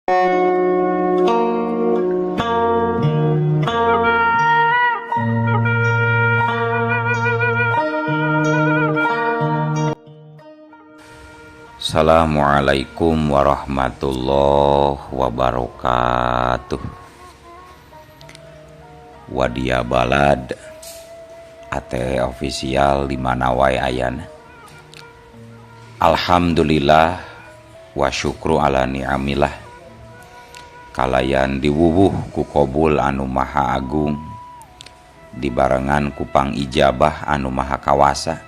Assalamualaikum warahmatullahi wabarakatuh. Wadia Balad AT official di mana wae ayana. Alhamdulillah wa syukru ala ni'amillah. Kalayan diwuwuh ku kobul anu maha agung, dibarengan ku pangijabah anu maha kawasa,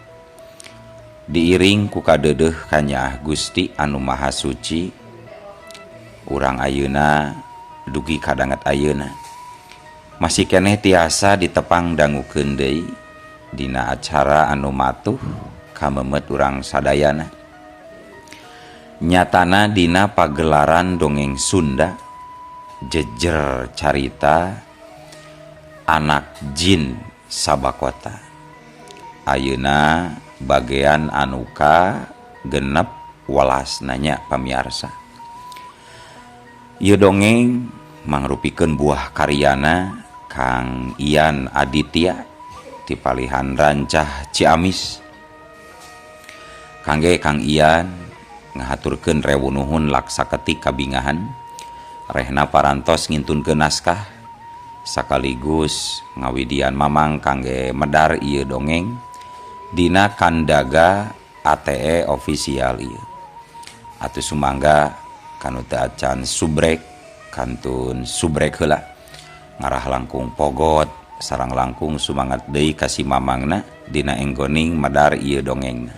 diiring ku kadeudeuh kanyaah Gusti anu maha suci. Urang ayeuna dugi kadanget ayeuna masih keneh tiasa ditepang dangukeun deui dina acara anu matuh kamemet urang sadayana. Nyatana dina pagelaran dongeng Sunda jejer carita anak jin Sabakota. Ayeuna bagian anuka genep welas nanya pamiarsa. Ieu dongeng mangrupikeun buah karyana Kang Ian Aditya ti palihan Rancah Ciamis. Kangge Kang Ian ngahaturkeun rewu nuhun laksa ketik kabingahan rehna parantos ngintunkeun naskah sakaligus ngawidian mamang kangge medar ieu dongeng dina kandaga ATE official ieu. Atuh sumangga kanu teu acan subrek kantun subrek heula ngarah langkung pogot sareng langkung sumangat deui ka si mamangna dina enggoning medar ieu dongengna.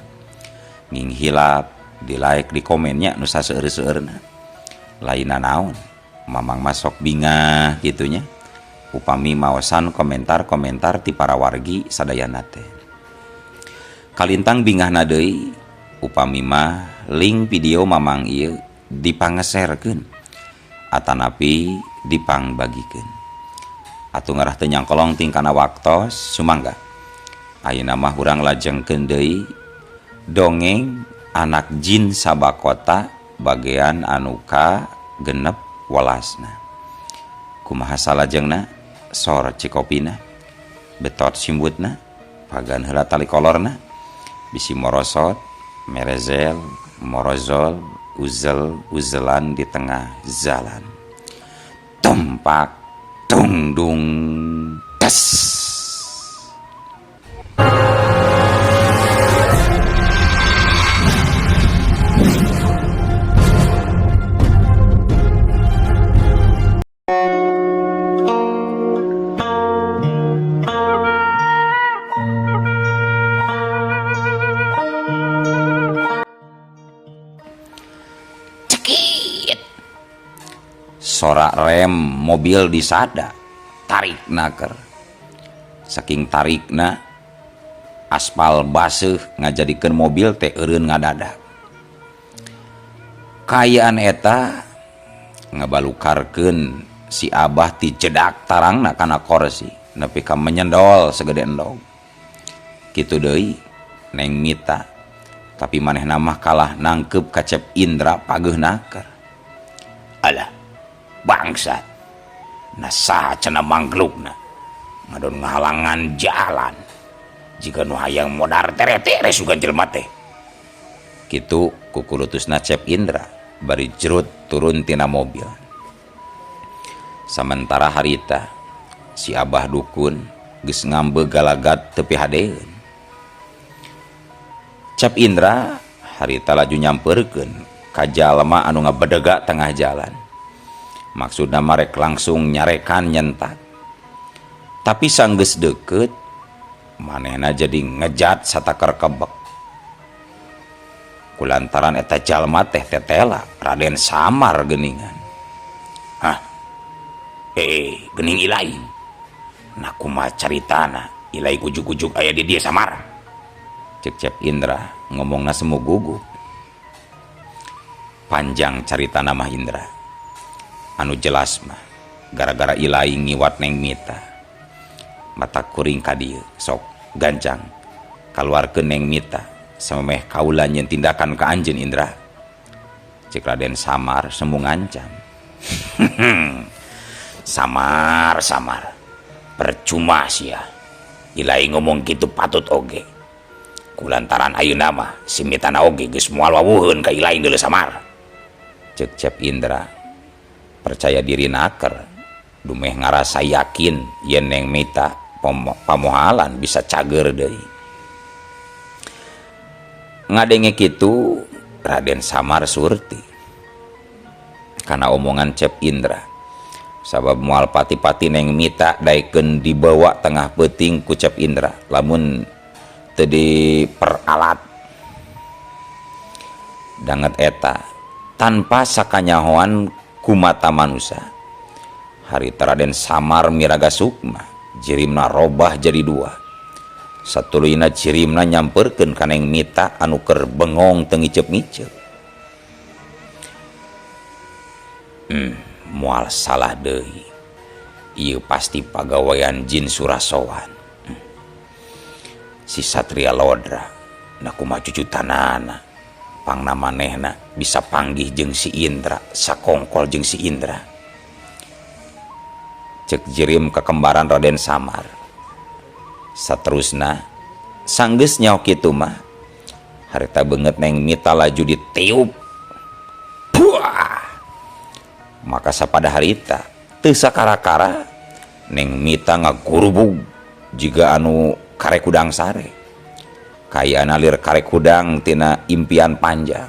Nging hilap di like di komennya nu saseueur-seueurna. Lainna naon mamang masok bingah kitunya upami maosan komentar-komentar ti para wargi sadayana teh. Kalintang bingahna deui upami mah link video mamang ieu dipangeserkeun atanapi dipangbagikeun. Atuh ngarah teu nyangkolong tingkana waktos sumangga. Ayeuna mah urang lajengkeun deui dongeng anak jin Sabakota bagian anu ka genep welasna. Kumaha salajengna? Sor cikopina, betot simbutna, pagan heula tali kolorna, bisi morosot, merezel, morozol, uzel, uzelan di tengah jalan. Tumpak, tungdung, tes. Sorak rem mobil disada, tarik naker. Saking tarikna aspal baseuh ngajadikeun mobil teh eureun ngadadak. Kaayaan eta ngabalukarkeun si Abah ti jedak tarangna kana korsi nepi ka menyendol segede endog. Kitu deui Neng Mita, tapi manehna mah kalah nangkep ka Cep Indra pageuh naker. Alah, bangsat. Nah saha cenah mangglukna ngadon ngahalangan jalan. Jika nu hayang modar tere-tere sugan jelema teh. Kitu kukulutusna Cep Indra bari jerut turun tina mobil. Samentara harita si Abah dukun geus ngambe galagat teu pihadeun. Cep Indra harita laju nyampeurkeun ka jalma anu ngabedega tengah jalan. Maksudna marek langsung nyarekan nyentak. Tapi sanggeus deukeut manehna jadi ngejat satakar kebek. Kulantaran eta jalma teh tetela Raden Samar geuningan. Hah? Geuning Ilai. Nah kumaha caritana Ilai kujuk-kujuk aya di dieu Samar. Cek Cep Indra ngomongna semu gugup. Panjang caritana mah Indra. Anu jelas mah gara-gara Ilai ngiwat Neng Mita. Mata kuring ka dieu sok gancang kaluarkeun Neng Mita samemeh kaula nyeun tindakan ka anjeun Indra. Cek Raden Samar semu ngancam. Samar samar percuma sia Ilai ngomong kitu patut oge kulantaran ayeuna mah si Mitana oge geus moal wawuheun ka Ilaing deuleu Samar. Cek Cep Indra percaya diri naker dumeh ngarasa yakin yen Neng Mita pamohalan bisa cager deui. Ngadenge kitu Raden Samar surti kana omongan Cep Indra sabab moal pati-pati Neng Mita daekeun dibawa tengah peuting ku Cep Indra lamun teu diperalat. Danget eta tanpa sakanyahoan ku mata manusia harita Raden Samar miraga sukma jirimna robah jadi dua satuluyna jirimna nyamperkeun ka Neng Mita anu keur bengong teu ngiceup-ngiceup. Moal salah deui ieu pasti pagawean jin Surasowan. Si Satria Lodra na kumaha cucutanana pangna manehna bisa panggih jeung si Indra sakongkol jeung si Indra. Cek jirim kekembaran Raden Samar. Saterusna sanggeus nyaho kitu mah harita beungeut Neng Mita laju ditiup. Buah! Maka sapada harita teu sakara-kara Neng Mita ngagurubug jiga anu karek hudang sare. Kaya nalir karek hudang tina impian panjang.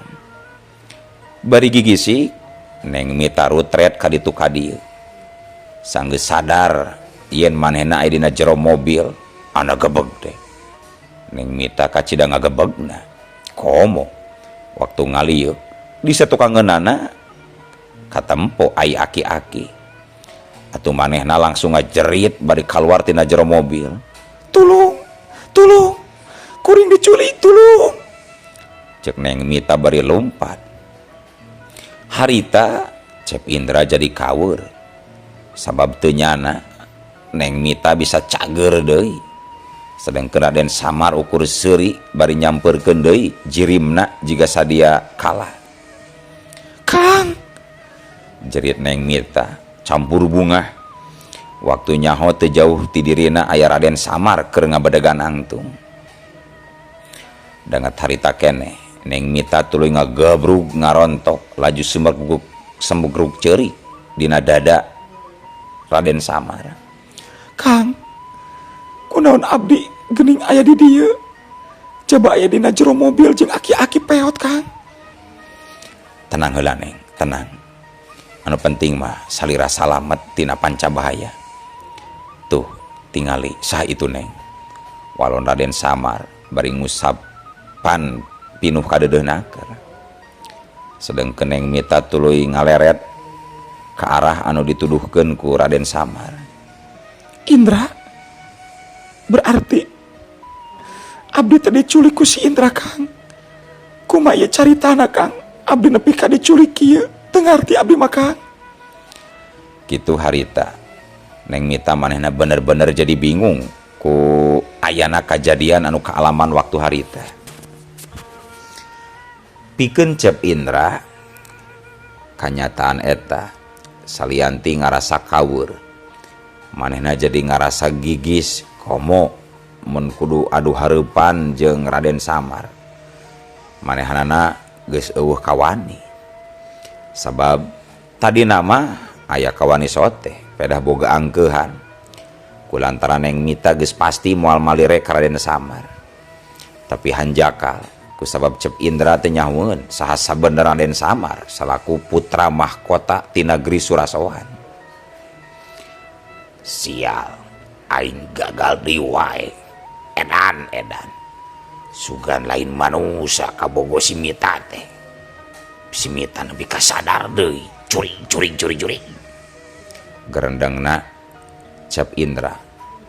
Bari gigisik Neng Mita rutret ka ditu ka dieu. Sanggeus sadar yen manehna aya dina jero mobil ana gebeg teh. Neng Mita kacida ngagebegna. Komo waktu ngalieu di satukangeunana katempo ai aki-aki. Atuh manehna langsung ngajerit bari kaluar tina jero mobil. Tulung, tulung, kuring diculik, tulung. Cek Neng Mita bari lompat. Harita Cep Indra jadi kawur. Sabab teu nyana Neng Mita bisa cager deui. Sedangkeun Raden Samar ukur seuri bari nyamperkeun deui jirimna jiga sadia kalah. Kang, jerit Neng Mita campur bungah. Waktu nyaho teu jauh ti dirina aya Raden Samar keur ngabadegan angtung. Danget harita keneh Neng Mita tuluy ngagebrug ngarontok laju sumegruk semegruk ceurik dina dada Raden Samar. Kang, kunaon abdi geuning aya di dieu? Coba aya dina jero mobil jeung aki-aki peot, Kang. Tenang heula Neng, tenang. Anu penting mah salira salamet tina panca bahaya. Tuh, tingali sah itu Neng. Walon Raden Samar bari ngusapan pinuh kadeudeuh naker. Sedengkeun Neng Mita tuluy ngaleret ke arah anu dituduhkeun ku Raden Samar. Indra, berarti abdi teh diculik ku si Indra, Kang. Kumaha ieu caritana, Kang? Abdi nepi ka diculik kieu, teu ngarti abdi mah, Kang. Kitu harita Neng Mita manehna bener-bener jadi bingung ku ayana kajadian anu kaalaman waktu harita. Pikeun Cep Indra kanyataan eta salianti ngarasa kawur. Manehna jadi ngarasa gigis komo mun kudu adu hareupan jeung Raden Samar. Manehanana geus eueuh kawani. Sabab tadi nama aya kawani sote pedah boga angkeuhan. Kulantaran Neng Mita geus pasti moal malire ka Raden Samar. Tapi hanjakal kusabab Cep Indra teu nyahueun saha sabenerna Raden Samar salaku putra mahkota ti negeri Surasowan. Sial, aing gagal deui wae. Edan edan. Sugan lain manusia kabogo si Mita teh. Si Mita nepi ka sadar deui, curing curing curing curing. Gerendengna Cep Indra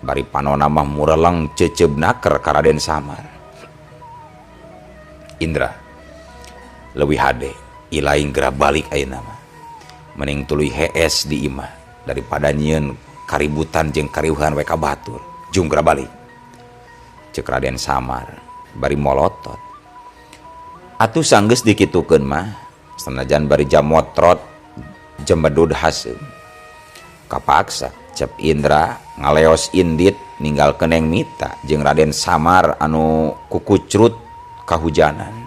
bari panona mah mureleng ceceub naker ka Raden Samar. Indra leuwih hade ilaing geura balik ayeuna mah. Mending tuluy hees di imah daripada nyieun kaributan jeung kariuhan we ka batur. Jung geura balik. Ceuk Raden Samar bari molotot. Atuh sanggeus dikitukeun mah sanajan bari jamotrot jembedud haseum. Kapaksa Cep Indra ngaleos indit ninggalkeun Neng Mita jeung Raden Samar anu kukucrut kahujanan.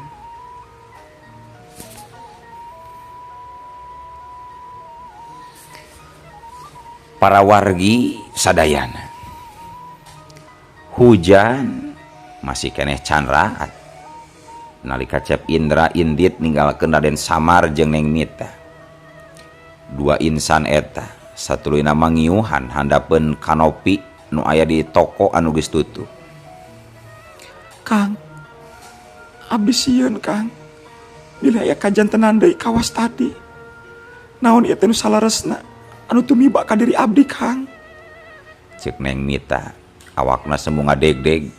Para wargi sadayana, hujan masih keneh can raat nalika Cep Indra indit ninggalkeun Raden Samar jeung Neng Mita. Dua insan eta satuluyna mangiuhan handapeun kanopi nu aya di toko anu geus tutup. Kang, abdi sieun Kang. Bila aya kajantenan deui kawas tadi. Naon ieu teh nu salaresna anu tumiba ka diri abdi Kang? Ceuk Neng Mita, awakna semu ngadegdeg.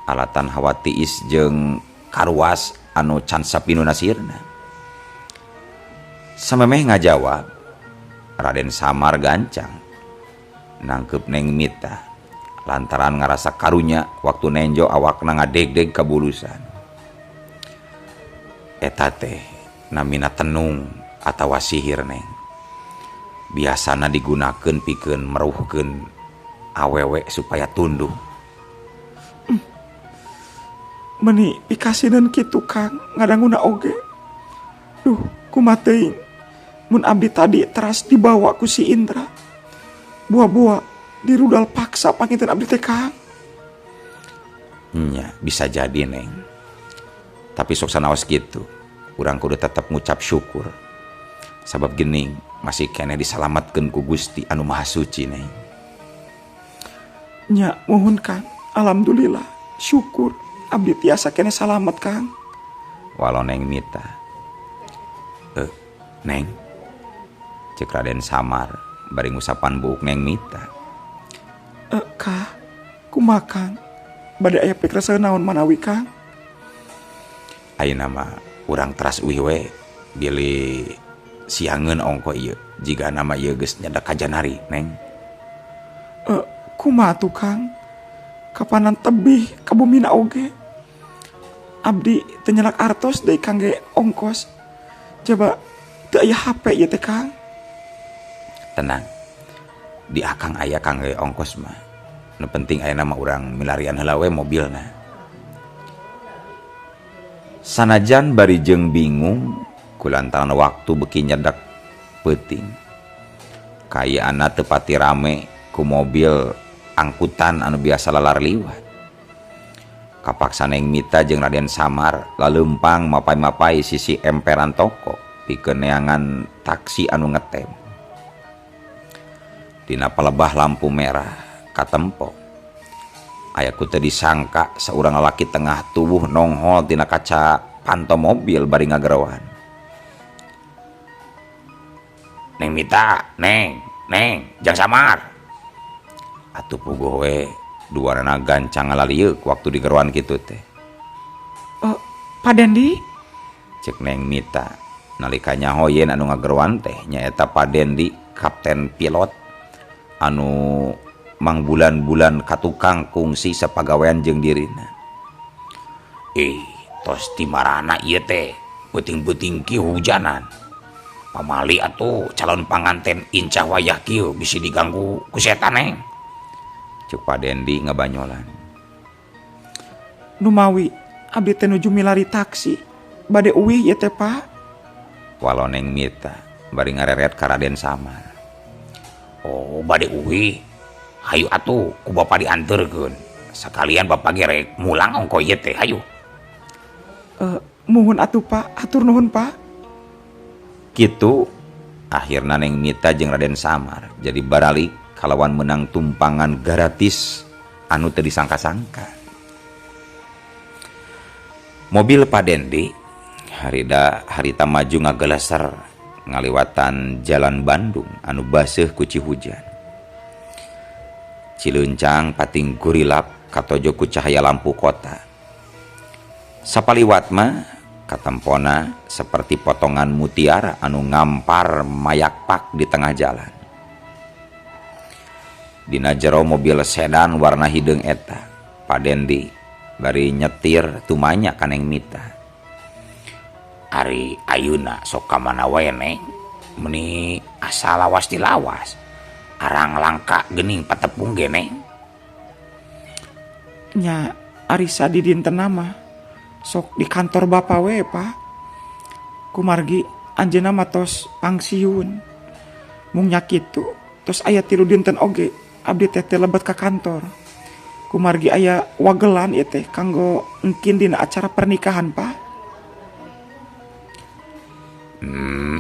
Alatan hawa tiis jeung karuas anu can sapinu nasirna. Samemeh ngajawab, Raden Samar gancang nangkep Neng Mita lantaran ngarasa karunya waktu nenjo awakna ngadegdeg kabulusan. Eta teh namina tenung atawa sihir Neng. Biasana digunakeun pikeun meruhkeun awewe supaya tunduh. Meni pikasineun kitu Kang, ngadanguna oge. Duh, kumaha teuing mun abdi tadi teras dibawa ku si Indra. Buah-buah dirudal paksa panginten abdi teh Kang. Nya, bisa jadi Neng. Tapi sok sanaos kitu, urang kudu tetep ngucap syukur. Sabab gening masih keneh disalamatkeun ku Gusti anu Maha Suci Neng. Nya, muhun Kang. Alhamdulillah, syukur abdi tiasa keneh salamet Kang. Walau Neng Mita. Neng. Ceuk Raden Samar bari ngusapan buuk Neng Mita. Kah, kumaha Kang? Bade aya pikrasa naon manawi Kang? Ayeuna mah urang teras uih we bilih siangeun ongko ieu. Jiga nama ieu geus nyedak ka janari, Neng. Kumaha tuh Kang? Kapanan tebih ka bumina oge. Abdi teu nyelak artos deui kangge ongkos. Coba teu aya HP ieu teh Kang. Tenang. Di akang aya kangge ongkos mah. Nu penting ayeuna mah urang milarian heula we mobilna. Sanajan bari jeung bingung kulantaran waktu beuki nyedak peuting. Kayaanna teu pati rame ku mobil angkutan anu biasa lalar liwat. Kapaksa Neng Mita jeung Raden Samar laleumpang mapay-mapay sisi emperan toko pikeun neangan taksi anu ngetem. Dina palebah lampu merah katempo. Aya ku teu disangka saurang lalaki tengah tubuh nonghol tina kaca panto mobil bari ngageroan. Neng Mita, Neng, Neng, jang Samar. Atuh puguh we duanana gancang ngalalieuk waktu digeroan kitu teh. Pak Dendi? Ceuk Neng Mita nalika nyaho yen anu ngageroan teh nyaeta Pak Dendi, kapten pilot anu mangbulan-bulan ka tukang kungsi sapagawean jeung dirina. Tos ti marana ieu teh, peuting-peuting kieu hujanan. Pamali atuh calon panganten incah wayah kieu bisi diganggu ku setan Neng. Ceuk Pak Dendi ngabanyolan. Numawi abdi teh nuju milari taksi, bade uih ieu teh Pak. Walau Neng Mita bari ngareret ka Raden Samar. Oh, bade uih. Hayu atuh ku bapa dianterkeun. Sakalian bapa ge rek mulang ongko ieu teh, hayu. Muhun atuh Pak, hatur nuhun Pak. Kitu akhirna Neng Mita jeung Raden Samar jadi baralik kalawan menang tumpangan gratis anu teu disangka-sangka. Mobil Pak Dendi harita maju ngageleser ngaliwatan jalan Bandung anu baseuh ku cihujan. Cilencang pating gurilap katojo ku cahaya lampu kota. Sapaliwat mah katempona seperti potongan mutiara anu ngampar mayakpak di tengah jalan. Dina jero mobil sedan warna hideung eta, Pak Dendi bari nyetir tumanya ka Neng Mita. Ari ayeuna sok ka mana wae Neng? Meni asa lawas ti lawas. Arang langka geuning patepung ge Neng. Nya ari sadidintena mah sok di kantor bapa we Pak. Kumargi anjeunna mah tos pangsiun. Mung nya kitu tos aya 3 dinten oge abdi teh teu lebet ka kantor. Kumargi aya wagelan ieu teh kanggo engkin dina acara pernikahan Pak.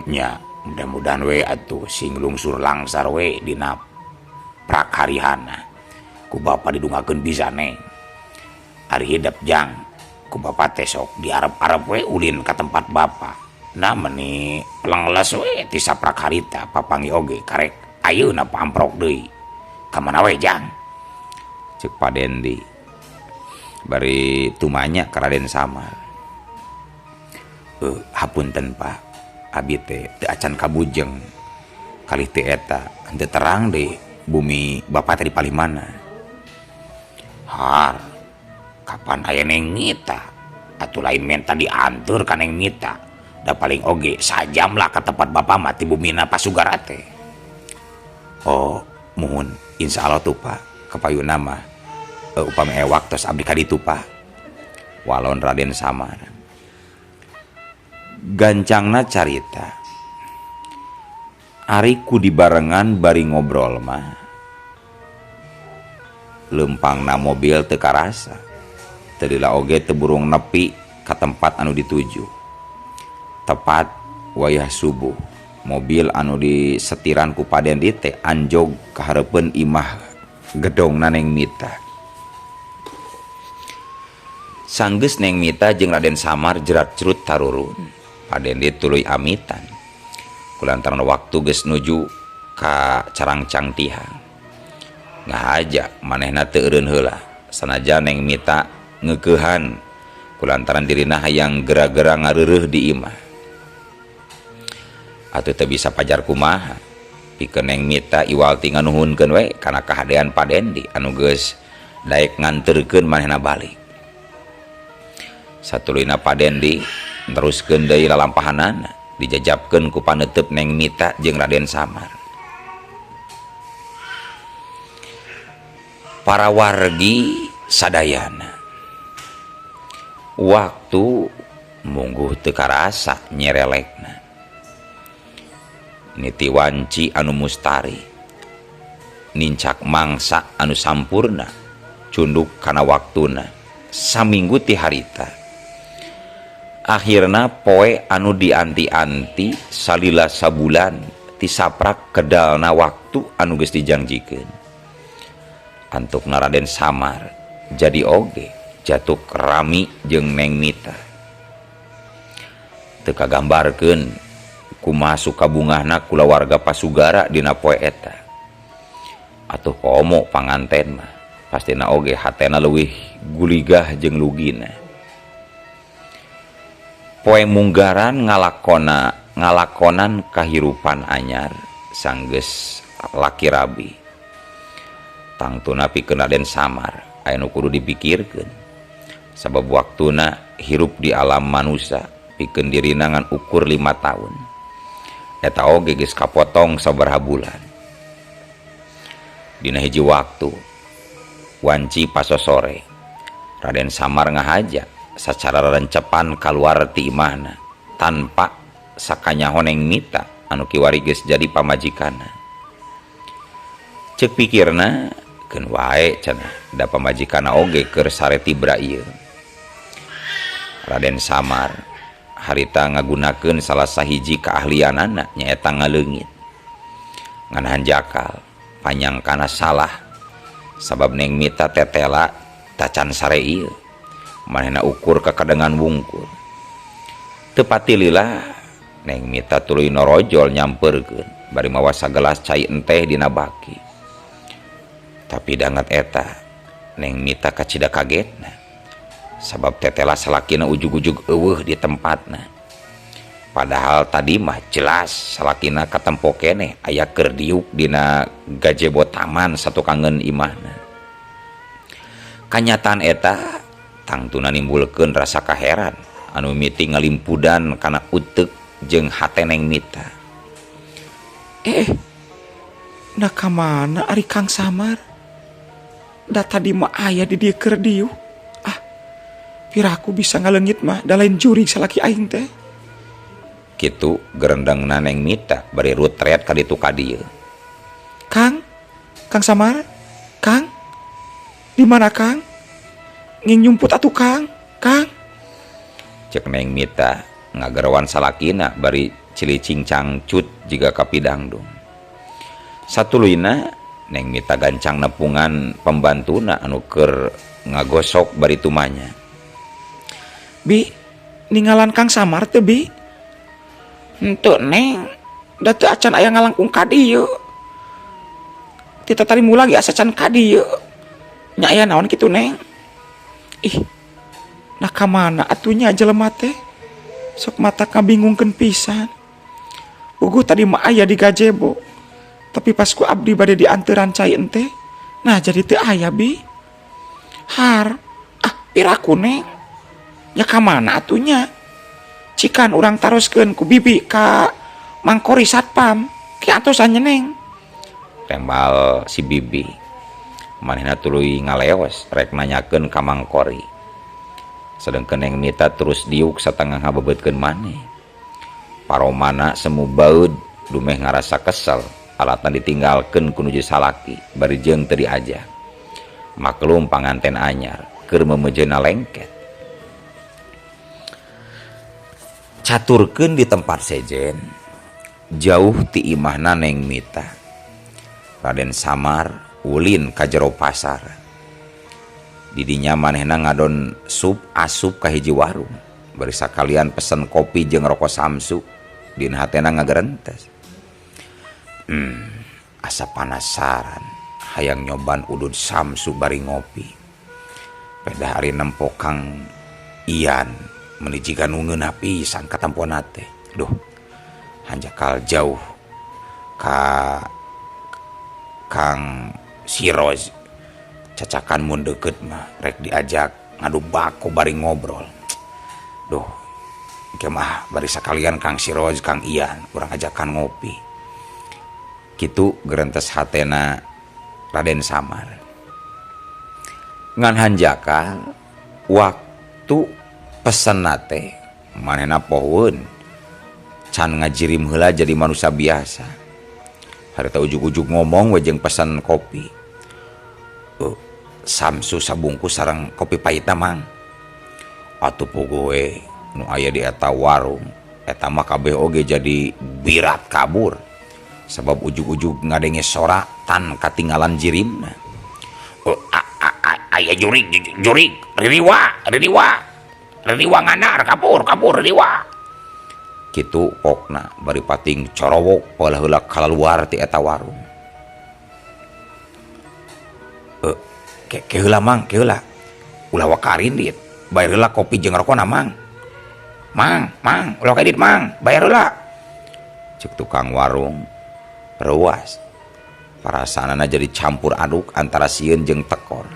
Nya mudah-mudahan we atuh sing lungsur langsar we dina prakarihana. Ku bapa didungakeun bisa Neng. Ari hidep jang ku bapa teh sok diarep-arep we ulin ka tempat bapa. Nah meni pelengles we ti saprak harita papanggih oge karek ayeuna pamprok deui. Ka mana we jang? Ceuk Pak Dendi. Bari tumanya ka Raden Samar. Hapunten Pak, abi teh teu acan kabujeng. Kalih teu eta henteu terang deui bumi bapa teh di palih mana. Har, kapan aya Neng Mita? Atuh lain menta dianteur ka Neng Mita. Da paling oge sajam lah ka tempat bapa mah ti bumina Pasugara teh. Oh, muhun insyaallah tuh Pak, kapayuna mah upami aya waktos abdi ka ditu Pak. Walon Raden Samar. Gancangna carita. Ari ku dibarengan bari ngobrol mah. Leumpangna mobil teu karasa. Teu lila oge teu burung nepi ka tempat anu dituju. Tepat wayah subuh, mobil anu disetiran ku Pak Dendi teh anjog ka hareupeun imah gedongna Neng Mita. Sanggeus Neng Mita jeung Raden Samar jerat-jerut tarurun. Pak Dendi tuluy amitan. Kulantaran waktu geus nuju ka carangcang tihang. Ngahaja manehna teu eureun heula. Sanajan Neng Mita ngeukehan kulantaran dirina hayang gera-gera ngareureuh di imah. Atuh teu bisa pajar kumaha. Pikeun Neng Mita iwal ti nganuhunkeun we kana kahadean Pak Dendi anu geus daek nganterkeun manehna balik. Satuluyna Pak Dendi neruskeun deui lalampahanana dijajabkeun ku paneuteub Neng Mita jeung Raden Samar. Para wargi sadayana waktu mungguh teu karasa nyerelekna. Niti wanci anu mustari nincak mangsa anu sampurna cunduk kana waktuna saminggu ti harita. Akhirna poe anu dianti-anti salila sabulan tisaprak kedalna waktu anu geus dijangjikeun. Antukna Raden Samar jadi oge jatuh rami jeung Neng Mita. Teu kagambarkeun kumaha sukabungahna kulawarga Pasugara dina poe eta. Atuh komo panganten mah pastina oge hatena leuwih guligah jeung lugina. Poe munggaran ngalakonan kahirupan anyar sanggeus laki rabi. Tangtuna pikeun Raden Samar aya nu kudu dipikirkeun. Sabab waktuna hirup di alam manusa pikeun dirina ngan ukur 5 tahun. Eta oge geus kapotong sabaraha bulan. Dina hiji waktu wanci pasosore Raden Samar ngahaja sacara rencepan kaluar ti imahna tanpa sakanyaho Neng Mita anu kiwari geus jadi pamajikanna. Ceuk pikirna keun wae cenah da pamajikanna oge keur sare tibra ieu. Raden Samar harita ngagunakeun salah sahiji keahlianana nyaeta ngaleungit. Ngan hanjakal panyangkana salah sabab Neng Mita tetela tacan sare ieu. Manehna ukur kakadengan wungkul. Teu patilila Neng Mita tuluy norojol nyamperkeun bari mawa sagelas cai enteh dina baki. Tapi danget eta Neng Mita kacida kagetna sabab tetela salakina ujug-ujug eueuh di tempatna. Padahal tadi mah jelas salakina katempo keneh aya keur diuk dina gazebo taman satukangeun imahna. Kanyataan eta tangtuna nimbulkeun rasa kaheran anu miti ngalimpudan kana uteuk jeung hate Neng Mita. Eh, nah ka mana ari Kang Samar? Da tadi mah aya di dieu keur diuk. Ah, piraku bisa ngaleungit mah da lain jurig salaki aing teh. Kitu gerendengna Neng Mita bari rutret ka ditu ka dieu. Kang, Kang Samar, Kang, di mana Kang? Nging nyumput atuh Kang, Kang. Cek Neng Mita ngageroan salakina bari cilicing cangcut jiga kapidangdung. Satuluyna Neng Mita gancang nepungan pembantuna anu keur ngagosok bari tumanya. Bi, ningalan Kang Samar teu bi? Henteu Neng, da teu acan aya ngalangkung ka dieu. Ti tatadi mula ge asa can ka dieu. Nya aya naon kitu Neng? Ih, nah ka mana atuh nya jelema teh? Sok matak ngabingungkeun pisan. Puguh tadi mah aya di gazebo. Tapi pas ku abdi bade dianteuran cai ente, nah jadi teu aya bi. Har, ah piraku Neng. Nya ka mana atuh nya? Cikan urang taroskeun ku bibi ka Mangkori satpam, ki antosan nya Neng. Tembal si bibi. Manehna tuluy ngaleos rek nanyakeun ka Mangkori. Sedengkeun Neng Mita terus diuk satengah ngabebeutkeun maneh. Paromana semu baeud dumeh ngarasa kesel alatna ditinggalkeun ku nuju salaki bari jeung teu diajak. Maklum panganten anyar keur memejeuna lengket. Caturkeun di tempat sejen jauh ti imahna Neng Mita. Raden Samar ulin ka jero pasar. Didinya manehna ngadon sup asup ka hiji warung. Bari sakalian pesen kopi jeung rokok Samsu. Dina hatena ngagerentes. Asa panasaran hayang nyoban udud Samsu bari ngopi. Pedah ari nempo Kang Ian meuni jiga nu ngeunah pisan katampona teh. Duh, hanjakal jauh ka Kang Siroz. Cacakan mun deukeut mah rek diajak ngadu bako bari ngobrol. Duh, engke mah bari sakalian Kang Siroz, Kang Ian urang ajakan ngopi. Kitu gerentes hatena Raden Samar. Ngan hanjakal waktu pesenna teh manehna pohoeun can ngajirim heula jadi manusia biasa. Harita ujug-ujug ngomong we jeung pesan kopi. Samsu sabungkus sareng kopi pahitna Mang. Atuh puguh we nu aya di eta warung eta mah kabeh oge jadi birat kabur. Sabab ujug-ujug ngadenge sora tan katinggalan jirimna. Aya jurig jurig ririwa ririwa ririwa ngandar kapur kapur ririwa. Kitu pokna bari pating corowok polah heula kaluar ti eta warung. Ke heula Mang, ke heula. Ulah wakarindit, bayar heula kopi jeung rokona Mang. Mang, Mang, ulah kredit Mang, bayar heula. Cek tukang warung reuas. Perasaanana jadi campur aduk antara sieun jeung tekor.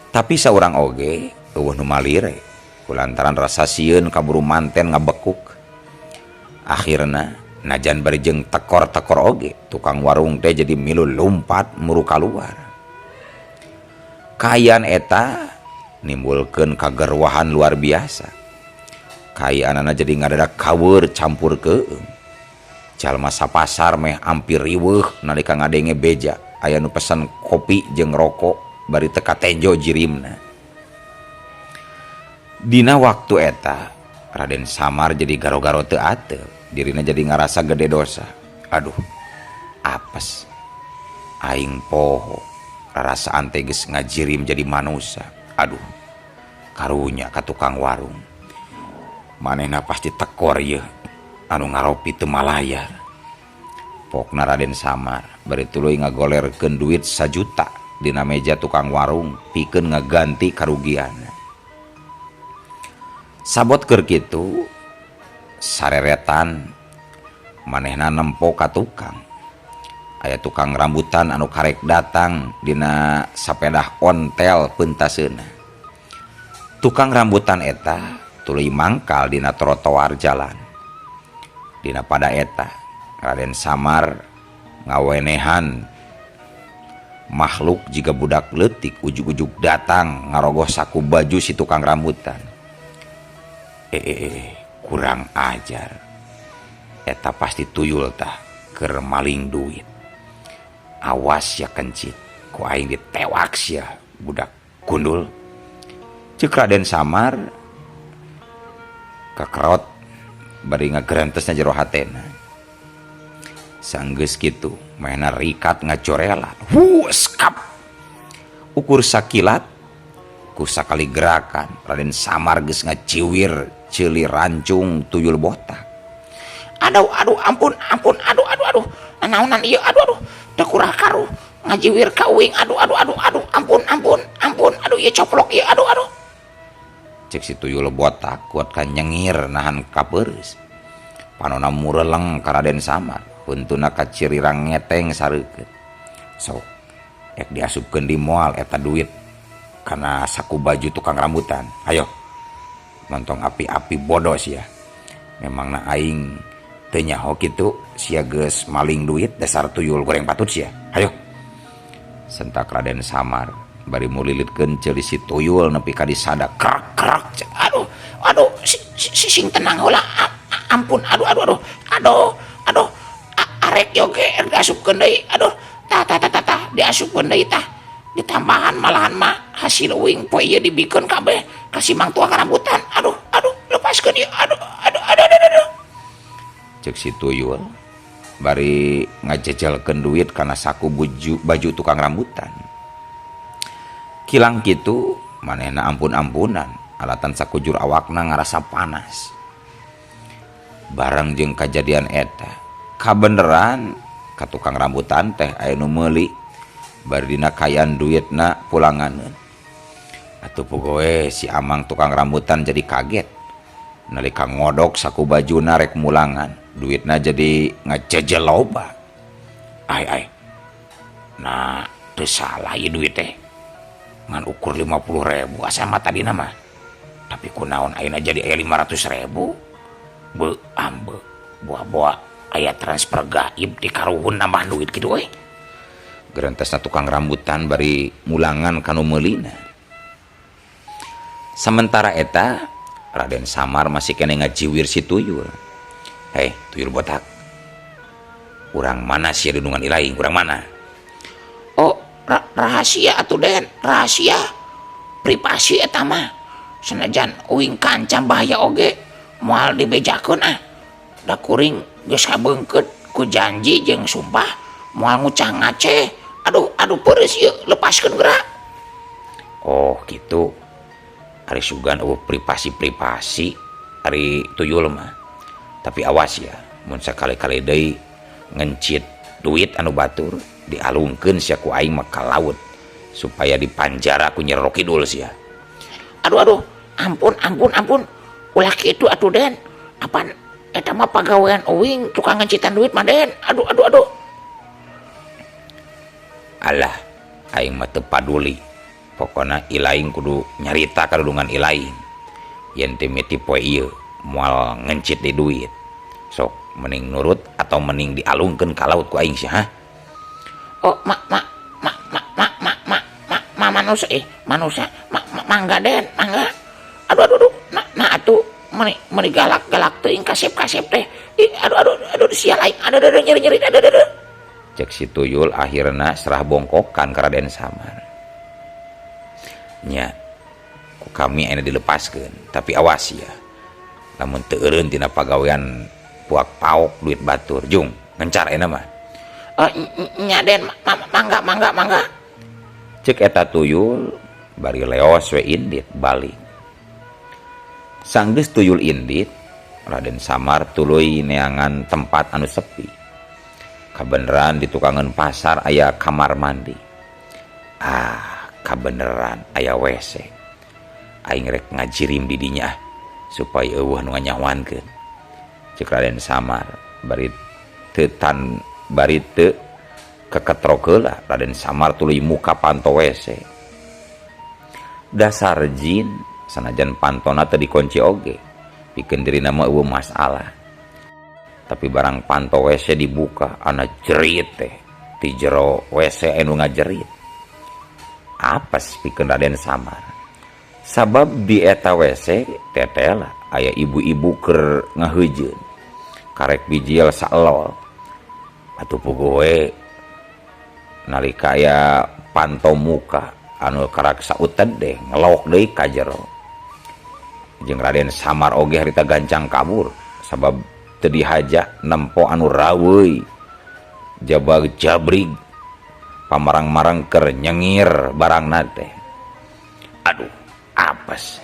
Tapi saurang oge eueuh nu malire kulantaran rasa sieun kaburu manten ngabekuk. Akhirna najan bari jeung tekor-tekor oge tukang warung teh jadi milu lumpat muru kaluar. Kaayaan eta nimbulkeun kagerwahan luar biasa. Kaayaanana jadi ngadadak kaweur campur keueung. Jalma sapasar meh ampir riweuh nalika ngadenge beja aya nu pesen kopi jeung rokok bari teu katenjo jirimna. Dina waktu eta Raden Samar jadi garo-garo teu ateup. Dirina jadi ngarasa gede dosa. Aduh, apes. Aing poho. Rarasaan teh geus ngajirim jadi manusia. Aduh, karunya ka tukang warung. Manehna pasti tekor yeuh anu ngaropi teu malayar. Pokna Raden Samar bari tuluy ngagolerkeun duit 1 juta dina meja tukang warung pikeun ngaganti karugianna. Sabot keur kitu sareretan manehna nempo ka tukang. Aya tukang rambutan anu karek datang dina sapedah ontel peuntaseuna. Tukang rambutan eta tuluy mangkal dina trotoar jalan. Dina pada eta Raden Samar ngawenehan makhluk jiga budak leutik ujug-ujug datang ngarogoh saku baju si tukang rambutan. Eh, eh, eh, kurang ajar. Eta pasti tuyul tah keur maling duit. Awas ya kencit, ku aing ditewak sia budak gundul. Ceuk Raden Samar kakerot bari ngagerentesna jero hatena. Sanggeus kitu manehna rikat ngajorela. Huskap. Ukur sakilat ku sakali gerakan Raden Samar geus ngaciwir ceuli rancung tuyul botak. Aduh aduh ampun ampun aduh aduh aduh nanaonan ieu aduh aduh teu kurah karuh ngajiwir ka uing aduh aduh aduh aduh ampun ampun ampun aduh ieu coplok ieu aduh aduh. Cek si tuyul botak kuat ka nyengir nahan kapeureus. Panona mureleng ka Raden Samar, huntuna kacirirang ngeteng sareukeut. Sok ek diasupkeun di moal eta duit kana saku baju tukang rambutan. Hayo montong api-api bodoh sia. Memangna aing teu nyaho kitu sia geus maling duit dasar tuyul goreng patut sia. Hayo. Sentak Raden Samar bari mulilitkeun ceuli si tuyul nepi ka disada krek krek. Aduh aduh si, si, sing tenang heula ampun aduh aduh aduh aduh aduh arek yoge diasupkeun deui aduh tah tah tah tah diasupkeun deui tah ditambahan malahan mah hasil uing poe ieu dibikeun kabeh ka si mang tukang rambutan aduh aduh lepaskeun ieu aduh aduh aduh aduh aduh. Cek si tuyul bari ngajejelkeun duit kana saku baju tukang rambutan. Kilang kitu manehna ampun-ampunan alatan sakujur awakna ngarasa panas. Bareng jeung kajadian eta kabeneran ka tukang rambutan teh aya nu meuli bari dina kaayaan duitna pulanganeun. Atuh pogoe si amang tukang rambutan jadi kaget nalika ngodok saku bajuna rek mulangan duitna jadi ngajejel loba. Ai ai nah teu salah ieu duit teh ngan ukur 50.000 asa mah tadina mah tapi kunaon ayeuna jadi aya 500.000 be ambe buah-buah aya transfer gaib di karuhun nambah duit kitu euy. Gerentesna tukang rambutan bari mulangan kanu meulina. Sementara eta Raden Samar masih kene ngajiwir si tuyul. Hei tuyul botak, urang mana sia dudungan ilaing, urang mana? Oh rahasia atuh Den, rahasia privasi eta mah. Sanajan uing kancam bahaya oge moal dibejakeun ah. Da kuring geus kabeungkeut ku janji jeung sumpah moal ngucah ngaceh. Aduh aduh peureus ieu lepaskeun geura. Oh gitu. Ari sugan eueuh privasi-privasi ari tuyul mah. Tapi awas ya, mun sakali-kali deui ngencit duit anu batur dialungkeun sia ku aing mah ka laut supaya dipanjara ku Nyi Roro Kidul sia. Aduh aduh, ampun ampun ampun. Ulah kitu atuh Den. Apan eta mah pagawean uing tukang ngencitan duit mah Den. Aduh aduh aduh. Alah, aing mah teu paduli. Pokona ilaing kudu nyarita kadudungan ilaing. Yen teu miti poe ieu moal ngencit di duit. Sok mending nurut atau mending dialungkeun ka laut ku aing sia, ha? Oh, ma ma ma ma ma ma ma ma ma manusia manusia ma, ma, mangga Den, mangga. Aduh aduh aduh, nah, nah atuh meni meni galak-galak teuing kasep-kasep teh. Ih, aduh aduh aduh sial aing. Aduh aduh nyeri-nyeri aduh aduh aduh. Cek si tuyul akhirna serah bongkokan ka Raden Samar. Nya ku kami ayeuna dilepaskeun, tapi awas ya. Lamun teu eureun tina pagawean puak paok duit batur, jung ngencar ayeuna mah. Nya Den, mangga mangga mangga. Cek eta tuyul bari leos we indit balik. Sanggeus tuyul indit, Raden Samar tuluy neangan tempat anu sepi. Kabeneran di tukangan pasar aya kamar mandi. Ah, kabeneran aya WC. Aing rek ngajirim di dinya supaya eueuh nu nganyawankeun. Cek Raden Samar bari teu tan bari teu keketrok heula Raden Samar tuluy muka panto WC. Dasar jin sanajan pantona teu dikunci oge, pikeun dirina mah eueuh masalah. Tapi barang panto WC dibuka ana jerit teh ti jero WC anu ngajerit. Apes pikeun Raden Samar. Sabab di eta WC tetela aya ibu-ibu keur ngaheujeun. Karek bijil saelol. Atuh puguh we nalika aya panto muka anu karak sauted deh ngelok deui ka jero. Jeung Raden Samar oge harita gancang kabur sabab teu dihaja nempo anu raweuy jabag jabrig pamarang-marang keur nyengir barangna teh. Aduh, apes.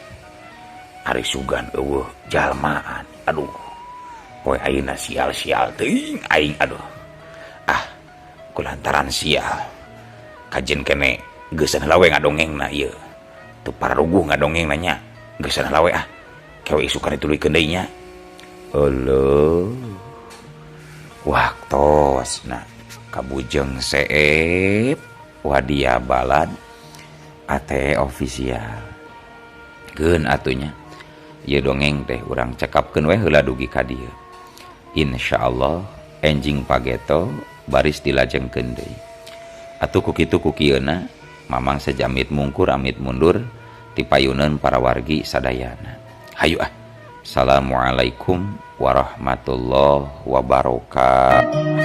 Ari sugan eueuh jalmaan. Aduh, poe ayeuna sial-sial teuing aing aduh. Ah, kulantaran sial. Kajen kene geusan heula we ngadongengna ieu. Teu pararuguh ngadongengna nya. Geusan heula we ah. Kewe isukan dituluykeun deui nya. Euleuh. Waktosna kabujeng seep wadia balad ate official. Geun atunya. Ieu dongeng teh urang cekapkeun we heula dugi ka dieu. Insyaallah enjing pageto baris dilajengkeun deui. Atuh ku kitu ku kieuna Mamang sejamit mungkur amit mundur ti payuneun para wargi sadayana. Hayu ah. Assalamualaikum warahmatullahi wabarakatuh.